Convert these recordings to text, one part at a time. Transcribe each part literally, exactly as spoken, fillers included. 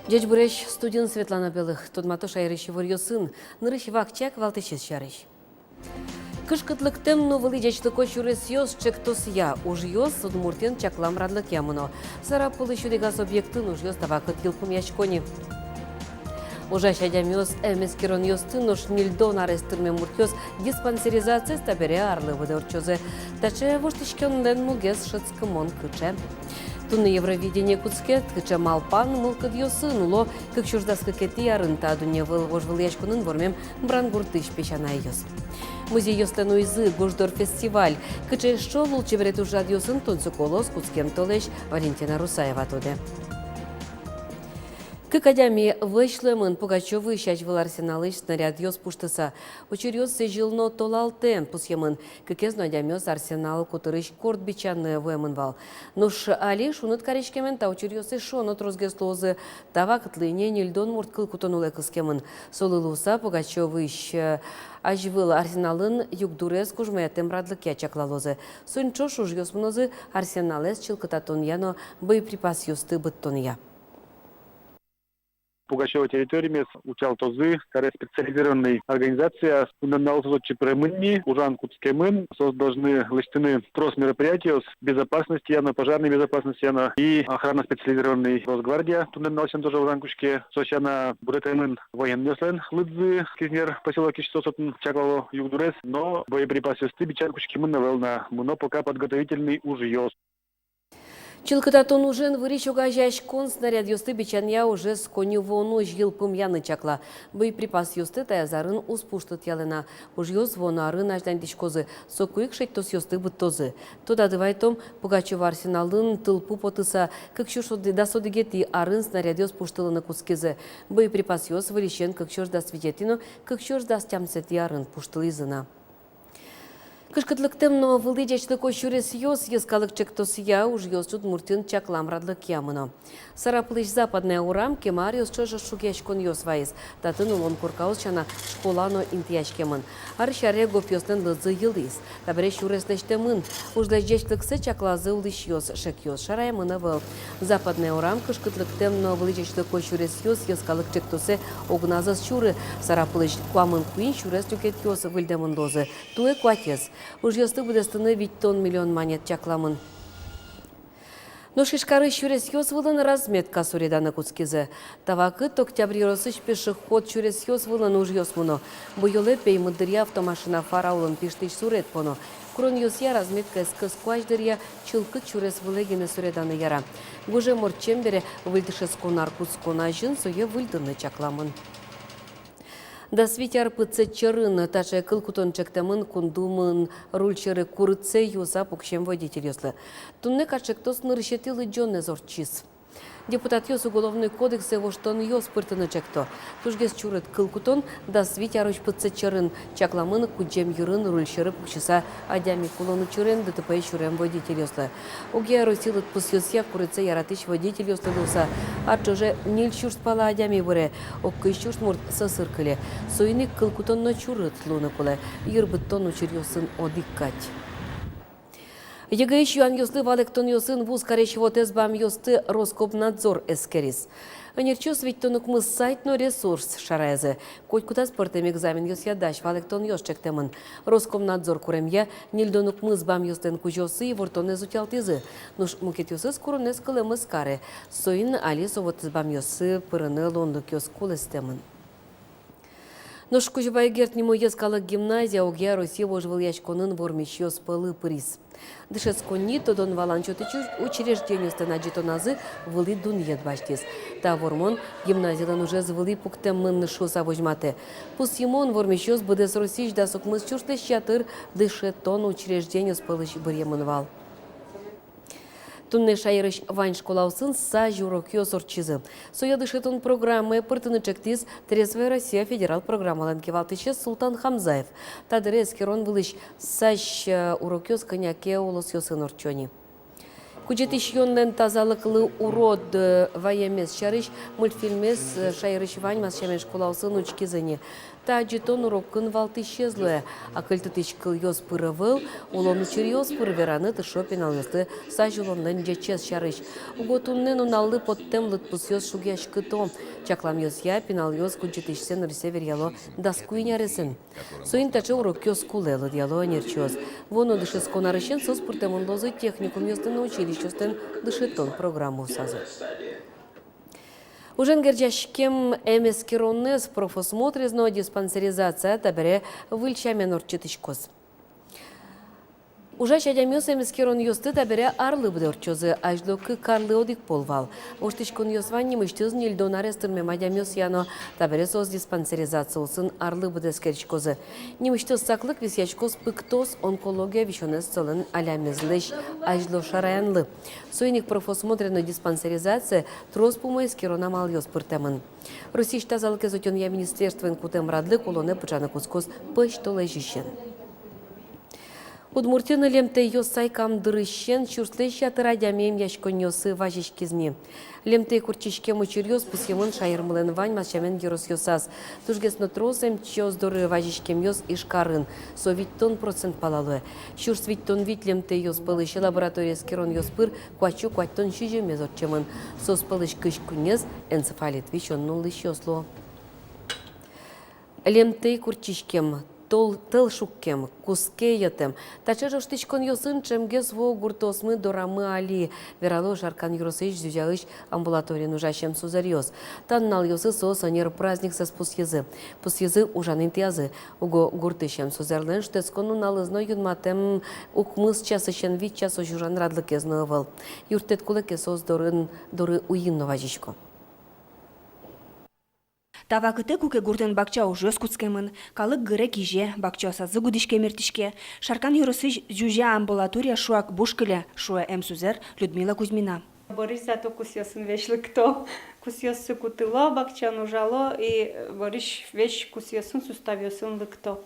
Ӟечбуресь, студиын Светлана Белых. Тодмато шаерысь иворъёсын. Нырысь вакчияк валтӥсез сярысь. Кышкытлыктэм но вылӥ ӟечлыко сюресъёс ӵектосъя ужъёс Удмуртиын чаклам радлыкъя мыно. Сарапулысь одӥгаз объектын ужъёс та вакыт йылпумъясько ни. Ужась адямиос эмъяськонъёсты, нош ньыльдон арес тырмем муртъёс диспансеризациез табере арлы быдэ ортчозы. Таӵе воштӥськонлэн мугез шӧдскымон кыӵе. Туннэ Евровидение кутске, кыӵе малпан мылкыдъёсын уло кык сюрс дас кыкетӥ арын та дунне выл вожвылъяськонын вормем Брангуртысь песянайёс. Музейёслэн уйзы, Гождор фестиваль. Кыӵе эшшо лулчеберет ужрадъёсын тунсыко луоз кутскем толэзь, Валентина Русаева тодэ. Кык адями вӧсь луэмын Пугачёвысь азьвыл арсеналысь снарядъёс пуштыса. Учыръёс сӥзьыл но толалтэ пусъемын. Кыкез но адямиос арсенал котырысь корт бичаны вуэмын вал. Нош али шуныт кариськемен, та учыръёс эшшо но тросгес луозы. Та вакытлы ини ньыльдон мурт кыл кутон улэ кыскемын. Солы луыса Пугачёвысь, э, азьвыл арсеналын югдурез кужмоятэм радлыкъя чаклалозы. Соин ӵош ужъёс мынозы арсеналэз чылкытатонъя но боеприпасъёсты быдтонъя. Пугачёво территориямес утялтозы каре специализированной организация. Туннэ нуналозь отчы пыремын ни, ужан кутскемын. Соос должны лэсьтыны трос мероприятиос безопасностья но, пожарной безопасностья но, и охрана специализированной, Росгвардия туннэ нуналозь тоже ужан кутске. Со сяна будэтэмын военнойёслэн лыдзы Кизнер посёлокысь, соос отын чаклало югдурез, но боеприпасъёсты бичаны кутскемын ӧвӧл на, мыно пока подготовительной ужъёс. Чылкытатон ужен вырись огазеяськон снарядъёсты бичанъя ужез коньывуонозь йылпумъяны чакла. Боеприпасъёсты таяз арын уз пуштытъялэ на. Ужъёс вуоно арын азьланьтӥськозы, соку ик шедьтосъёсты быдтозы. Тодады вайтом, Пугачёво арсеналын тылпу потыса, кык сюрс дас одӥгетӥ арын снарядъёс пуштылыны кутскизы. Боеприпасъёс выльысен кык сюрс дас витетӥ но кык сюрс дас тямысэтӥ арын пуштылӥзы на. Кышкытлыктэм но вылӥ ӟечлыко сюресъёс йӧскалык ӵектосъя ужъёс Удмуртиын чаклам радлыкъя мыно. Сарапулысь Западная урам кема аръёс ӵоже шугъяськонъёс вайиз. Татын улон коркаос сяна школа но интыяськемын. Арысь аре гопъёслэн лыдзы йылӥз. Табере сюрес лэсьтэмын. Ужлэсь ӟечлыксэ чаклазы улӥсьёс, шекъёс шараямын ӧвӧл. Западная урам кышкытлыктэм но вылӥ ӟечлыко сюресъёс йӧскалык ӵектосэ огназ ӧз сюры. Сарапулысь куамын куинь сюрес люкетъёс выльдэмын луозы. Туэ куатез. Ужъёсты быдэстыны витьтон миллион манет чакламын. Нош Ижкарысь сюресъёс вылын разметка суреданы кутскизы. Та вакыт Октябрь ёросысь пешеход сюресъёс вылын ужъёс мыно. Буёлэ пеймыт дыръя автомашина фара улын пиштӥсь суред поно. Куронъёсъя, разметкаез кӧс куазь дыръя чылкыт сюрес вылэ гинэ суреданы яра. Гужем ортчем бере, выль дышетскон ар кутскон азьын сое выльдыны чакламын. Дас вить ар пытсэт сьӧрын таӵе кыл кутон ӵектэмын Кун Думаын руль сьӧры курытсэ юыса пуксем водительёслы. Туннэ катчектос нырысетӥ лыдӟонэз ортчиз. Депутатъёс Уголовной кодексэ воштонъёс пыртыны ӵекто. Тужгес чурыт кыл кутон дас вить арозь пытсэт сьӧрын чакламын Кудӟем йырын руль сьӧры пуксьыса адями кулон учырен ДТП-е сюрем водительёслы. Огъя Россиысь лыдпусъёсъя, курытсэ яратӥсь водительёслы луыса ар ӵоже ньыль сюрс пала адями быре, ог кызь сюрс мурт сӧсыр кыле. Соин ик кыл кутон но чурыт луыны кулэ, йыр быдтон учыръёсын одӥг кадь. ЕГЭ-ысь юанъёслы валэктонъёсын вуз карись вотэс бамъёсты Роскомнадзор эскериз. Ӧнерчиос витьтон укмыс сайт но ресурс шараязы. Котькудаз пӧртэм экзаменъёсъя дась валэктонъёс ӵектэмын. Роскомнадзор куремъя, ньыльдон укмыс бамъёслэн кузёоссы ивортонэз утялтӥзы. Нош мукетъёсыз куронэз кылэм ӧз каре. Соин али со вотэс бамъёсы пырыны луонлыкъёс кулэстэмын. Нош Кузебай Герд нимо йӧскалык гимназия огъя Россия вожвылъяськонын вормисьёс пӧлы пыриз. Дышетсконни, тодон-валан сётӥсь уч-, учреждениослэн адӟытоназы вылӥ дунъет басьтӥз. Та вормон гимназилэн ужез вылӥ пуктэмын шуыса возьматэ. Пусйымон, вормисьёс быдэс Россиысь дас укмыс сюрслэсь ятыр дышетон учреждениос пӧлысь быръемын вал. Туннэ шаерысь вань школаосын сазь урокъёс ортчизы. Сое дышетон программае пыртыны ӵектӥз «Трезвая Россия» федерал программалэн кивалтӥсез Султан Хамзаев. Та дыре эскерон вылысь сазь, э, урокъёс кӧня ке улосъёсын ортчо ни. Кудӟытӥсьёнлэн тазалыклы урод, э, ваемез сярысь мультфильмез, э, шаерысь ваньмаз сямен школаосын учкизы ни. Та адӟытон урокын валтӥсез луэ. Акыльтытӥсь кылъёс пыр ӧвӧл, улон учыръёс пыр вераны тыршо пиналъёслы сазь улонлэн ӟечез сярысь. Уго туннэ нуналлы поттэм лыдпусъёс шугъяськыто. Чакламъёсъя, пиналъёс кудӟытӥсьсэ нырысьсэ веръяло дас куинь аресын. Соин таӵе урокъёс кулэ, лыдъяло ӧнерчиос. Вуоно дышетскон арысен соос пыртэмын луозы техникумъёслэн но училищеослэн дышетон программаосазы. Ужен герӟаськем эмэскеронэз, профосмотрез но диспансеризация табере выль сямен ортчытӥськоз. Ужась адямиос эмэскеронъёсты табере арлы быдэ ортчозы, азьло кык арлы одӥг пол вал. Воштӥськонъёс вань нимысьтыз ньыльдон арес тырмем адямиосъя но, табере соос диспансеризациосын арлы быдэ эскериськозы. Нимысьтыз саклык висъяськоз пыктос онкология висёнэз солэн алямезлэсь азьло шараянлы. Соин ик профосмотре но диспансеризацие трос пумо эскерон амалъёс пыртэмын. Россиысь тазалыкез утёнъя министерствоен кутэм радлык улонэ пыӵаны кутскоз пӧсьтолэ ӟисен. Удмуртиын лемтэйёс сайкам дырысен сюрслэсь ятыр адями эмъяськонъёсы вазиськиз ни. Лемтэй куртчиськем учыръёс пусъемын шаермылэн ваньмаз сямен ёросъёсаз. Тужгес но трос эмчиос доры вазиськемъёс Ижкарын, со витьтон процент пала луэ. Сюрс витьтон вить лемтэйёс пӧлысь лаборатория эскеронъёс пыр куатьсю куатьтон сизьымез ортчемын. Соос пӧлысь кызь куинез энцефалит висён нуллӥсьёс луо. Лемтэй куртчиськем, тол-, тӧл шуккем, куске йӧтэм. Таӵе ӝожтӥськонъёсын ӵемгес вуо гуртоосмы дорамы али, верало Шаркан ёросысь Зюзяысь амбулаториын ужась эмсузэръёс. Та нуналъёсы соос ӧнер праздниксэс пусйизы. Пусйизы ужан интыязы. Уго гуртысь эмсузэрлэн шутэтскон нуналыз но юнматэм, укмыс часысен вить часозь ужан радлыкез но ӧвӧл. Юрттэт кулэ ке, соос дорын, доры уйин но вазисько. Та вакытэ, куке гуртын бакча ужъёс кутскемын, калык гыре-кизе, бакчаосазы гудӥське-мертӥське, Шаркан ёросысь Зюзя амбулатория шуак буш кыле, шуэ эмсузэр Людмила Кузьмина. Бӧрысь зато кусъёсын весь лыкто. Кусъёссы кутыло, бакчаын ужало, и бӧрысь весь кусъёсын, суставъёсын лыкто.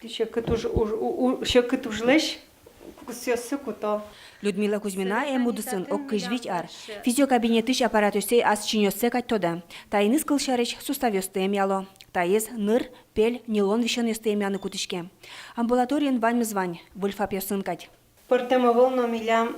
Секыт уж, уж, у-, у-, секыт ужлэсь кусъёссы куто. Людмила Кузьмина эм удысын ог кызь вить ар. Физиокабинетысь аппаратъёсъя ас чиньыоссэ кадь тодэ. Таиныз, кылсярысь, суставъёсты эмъяло. Таиз ныр, пель, ньылон висёнъёсты эмъяны кутӥське. Амбулаториын ваньмыз вань, выль ФАПъёсын кадь. Пӧртэм ӧвӧл но милям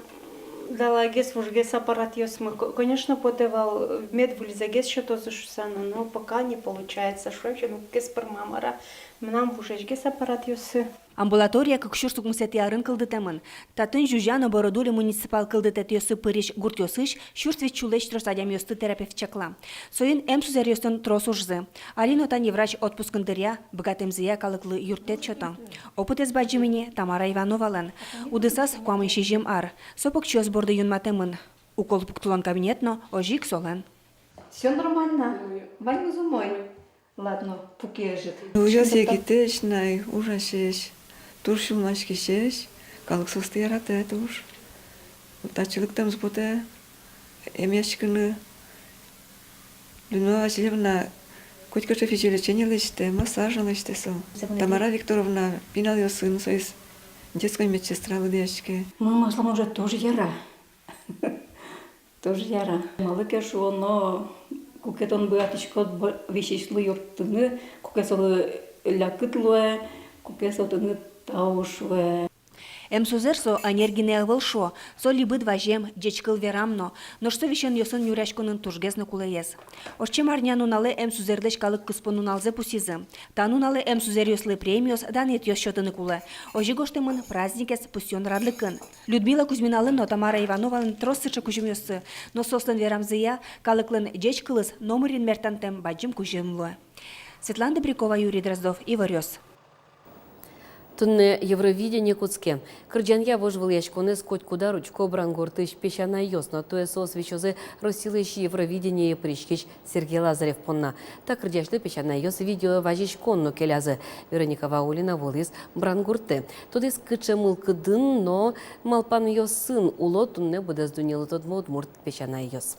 далагес, вужгес аппаратъёсмы. Ко-, конечно, потэ вал, мед выльзэгес сётозы шуса но, но пока не получается. Шуэ, ну, куке пӧрмам ара, мынам вужесьгес аппаратъёсы. Амбулатория кык сюрс укмысэтӥ арын кылдытэмын. Татын Зюзя но Бородулино муниципал кылдытэтъёсы пырись гуртъёсысь сюрс вить сюлэсь трос адямиосты терапевт чакла. Соин эмсузэръёслэн трос ужзы. Али но тани врач отпускын дыръя, быгатэмзыя калыклы юрттэт сёто. Опытэз бадӟым ини Тамара Ивановалэн. Удысаз куамын сизьым ар. Со покчиос борды юнматэмын. Укол пуктылон кабинет но озьы ик солэн. Всё нормально. Ваньмыз умой. Ладно, пуке ӧжыт. Нылъёс егитэсь на, ужасесь, туж сюлмаськисесь, калык соосты яратэ туж. Татчы лыктэмзы потэ эмъяськыны. Людмила Васильевна котькыӵе физиолечение лэсьтэ, массаж но лэсьтэ со. Тамара Викторовна пиналъёсын, соиз детской медсестра лыдъяське. Мон аслам уже тоже яра. Тоже яра. Малы ке шуоно, куке тон быгатӥськод б-, висисьлы юрттыны, куке солы лякыт луэ, куке со тыныд тау шуэ. Эмсузэр со ӧнер гинэ ӧвӧл, шуо, со либыт вазем, ӟеч кыл верам но, нош со висёнъёсын нюръяськонын тужгес но кулэез. Ортчем арнянуналэ эмсузэрлэсь калык куспо нуналзэ пусйизы. Та нуналэ эмсузэръёслы премиос, данъетъёс сётыны кулэ. Озьы гожтэмын праздникез пусйон радлыкын. Людмила Кузьминалэн но Тамара Ивановалэн трос сыӵе кузьымъёссы, но соослэн верамзыя, калыклэн ӟеч кылыз номырин мертантэм бадӟым кузьым луэ. Светлана Добрякова, Юрий Дроздов, Иворъёс. Туннэ Евровидение кутске. Кырӟанъя вожвылъяськонэз котькуд ар учко Брангуртысь песянайёс но. Туэ соос висёзы Россилэсь Евровидение пыриськись Сергей Лазарев понна. Та кырӟасьлы песянайёс видеовазиськон но келязы. Вероника Ваулина вуылӥз Брангуртэ. Тодӥз, кыӵе мылкыдын но малпанъёсын уло туннэ быдэс дуннелы тодмо удмурт песянайёс.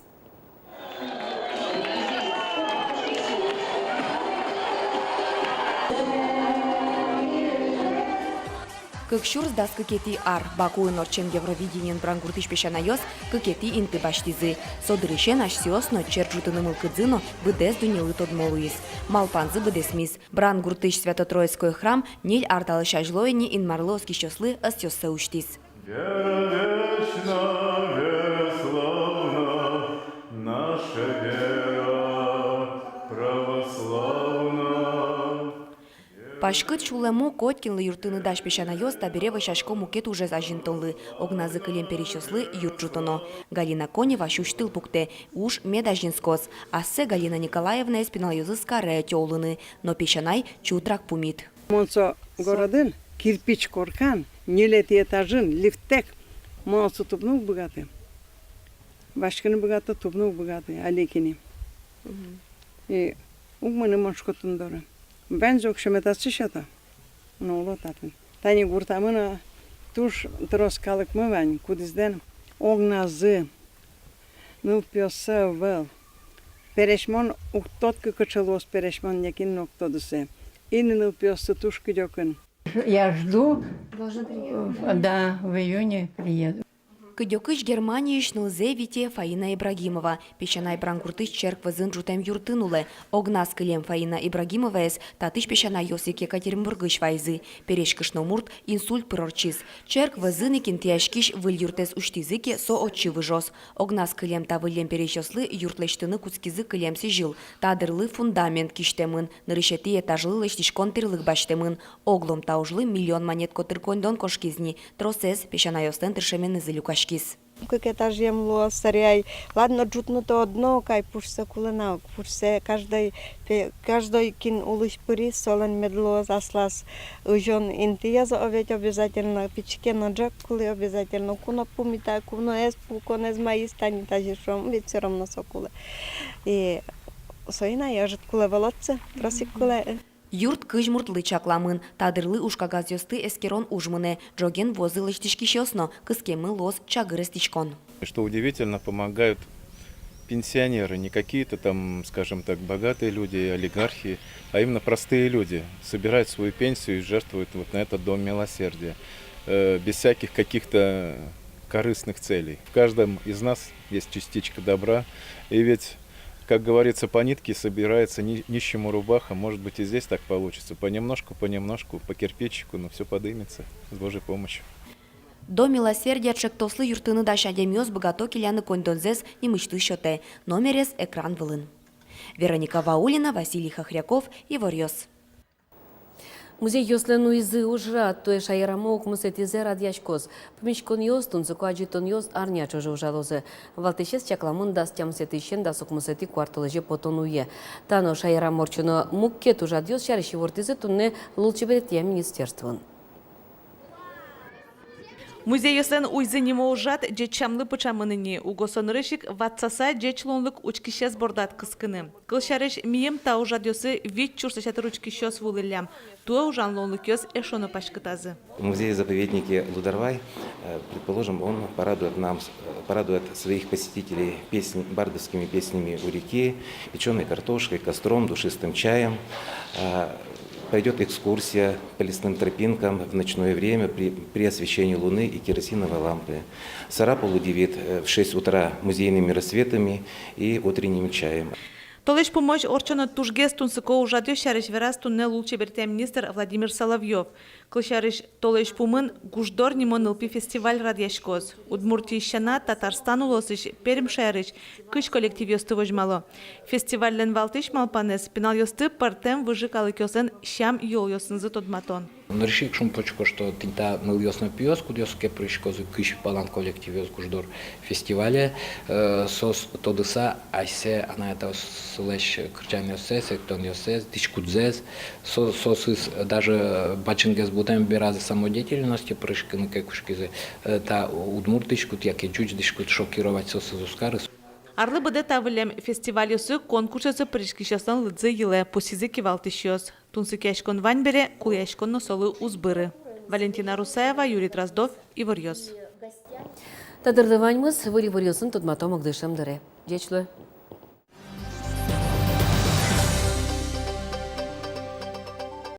Кык сюрс дас кыкетӥ ар Бакуын ортчем Евровидениын Брангуртысь песянайёс кыкетӥ инты басьтӥзы. Со дырысен асьсэос но, черк ӝутыны мылкыдзы но быдэс дуннелы тодмо луиз. Малпанзы быдэсмиз. Брангуртысь Свято-Троицкой храм ньыль ар талэсь азьло ини Инмарлы оскисьёслы ӧсъёссэ усьтӥз. Вера вечна, вера славна, наша вера православна. Паськыт сюлэмо котькинлы юрттыны дась песянайёс табере вӧсясько мукет ужез азинтонлы. Огназы кылем пересьёслы юрт ӝутоно. Галина Конева сюсьтыл пуктэ, уж мед азинскоз. Ассэ Галина Николаевнаез пиналъёсыз каре ӧтё улыны, но песянай чутрак пумит. Мон со городын кирпич коркан, ньылетӥ этажын, лифттэк. Мон отчы тубыны уг быгаты. Васькыны быгато, тубыны уг быгаты, али ик ини. И уг мыны мон шкотын доры. Ваньзэ уксё мед татчы сёто. Но уло татын. Тани гуртамы но туж трос калыкмы вань, кудӥзлэн огназы нылпиоссэ ӧвӧл. Пересьмон уг тодӥськы, кыӵе луоз пересьмон, нокин но уг тоды сое. Ини нылпиосты туж кыдёкын. Я жду. Должен приехать. Да, в июне приеду. Кыдёкысь Германиысь нылзэ вите Фаина Ибрагимова. Песянай Брангуртысь черк вӧзын ӝутэм юртын улэ. Огназ кылем Фаина Ибрагимоваез татысь песянайёс ик Екатеринбургысь вайизы. Пересь кышномурт инсульт пыр ортчиз. Черк вӧзын ик интыяськись выль юртэз усьтӥзы ке, со отчы выжоз. Огназ кылем та выллем пересьёслы юрт лэсьтыны кутскизы кылем сӥзьыл. Та дырлы фундамент кисьтэмын, нырысетӥ этажлы лэсьтӥськон тӥрлык басьтэмын. Оглом та ужлы миллион манет котыр коньдон кошкиз ни. Тросэз песянайёслэн тыршеменызы люкаськиз. Кык этажъем луоз сэряй. Ладно, ӝутны-то одно, кай пушсэ кулэ на ук. Пушсэ каждой пе-, каждой кин улысь пыриз, солэн мед луоз аслаз ызён интыез, о ведь, обязательно. Пичи ке но ӝӧк кулэ обязательно. Ку но пумита, ку но эз пу, кон эз маиз, тани тазьы шуом, ведь всё равно со кулэ. И соин ай ӧжыт кулэ вал отчы, трос ик кулэ. Юрт кызь муртлы чакламын. Та дырлы ужкагазъёсты эскерон уж мынэ. Ӝоген вуозы лэсьтӥськисьёс но, кыскемын луоз чагыр эстӥськон. Что удивительно, помогают пенсионеры, не какие-то там, скажем так, богатые люди, олигархи, а именно простые люди собирают свою пенсию и жертвуют вот на этот дом милосердия, э, без всяких каких-то корыстных целей. В каждом из нас есть частичка добра, и ведь, как говорится, по нитке собирается ни-, нищему рубаха. Может быть, и здесь так получится. Понемножку, понемножку, по кирпичику, но всё подымется с Божьей помощью. Дом милосердия чектослы юрттыны дась адямиос быгато келяны коньдонзэс нимысьтыз сётэ. Номерез экран вылын. Вероника Ваулина, Василий Хохряков, «Иворъёс». Музейёслэн уйзы ужа. Туэ шаерамы укмысэтӥзэ радъяськоз. Пумиськонъёс, тунсыко адӟытонъёс арня ӵоже ужалозы. Валтӥсез чакламын дас тямысэтӥысен дас укмысэтӥ куартолэзе потон уе. Та но шаерамы ортчоно мукет ужрадъёс сярысь ивортӥзы туннэ лулчеберетъя министерствоын. Музейёслэн уйзы нимо ужрад ӟеч сямлы пыӵамын ини, уго со нырысь ик ватсаса ӟеч луонлык учкисез бордад кыскыны. Кылсярысь, миым та ужрадъёсы вить сюрслэсь ятыр учкисьёс вуылӥллям. Туэ ужан луонлыкъёс эшшо но паськытазы. В музее-заповеднике Лудорвай, э, предположим, он порадует нам, э, порадует своих посетителей песнь-, бардовскими песнями у реки, печёной картошкой, костром, душистым чаем. Э, пройдёт экскурсия по лесным тропинкам в ночное время при, при освещении луны и керосиновой лампы. Сарапул удивит, э, в шесть утра музейными рассветами и утренним чаем. Толэзь пумозь ортчоно тужгес тунсыко ужрадъёс сярысь вераз туннэ лулчеберетъя министр Владимир Соловьёв. Кылсярысь, толэзь пумын «Гуждор» нимо нылпи фестиваль радъяськоз. Удмуртиысь сяна, Татарстан улосысь Пермь шаерысь кызь коллективъёсты возьмало. Фестивальлэн валтӥсь малпанэз — пиналъёсты пӧртэм выжы калыкъёслэн сям-йылолъёсынызы тодматон. Нырысь ик шумпотӥсько, что тӥни та нылъёс но пиос, кудъёсыз ке пыриськозы кызь палан коллективъёс «Гуждор» фестивале, э, соос тодыса асьсэ анай-атайёслэсь кырӟанъёссэс, эктонъёссэс, дӥськутсэс, со-, соосыз даже бадӟымгес будэм беразы самодеятельносте пыриськыны ке кутскизы, э, та удмурт дӥськут яке ӟуч дӥськут шокировать соосыз уз кары. Арлы быдэ та выллем фестивальёсы, конкурсъёсы пыриськисьёслэн лыдзы йылэ, пусйизы кивалтӥсьёс. Тунсыкъяськон вань бере, кулэяськон но солы уз быры. Валентина Русаева, Юрий Дроздов, «Иворъёс». Та дырлы ваньмыз. Выль иворъёсын тодматом огдышем дыре. Ӟеч луэ.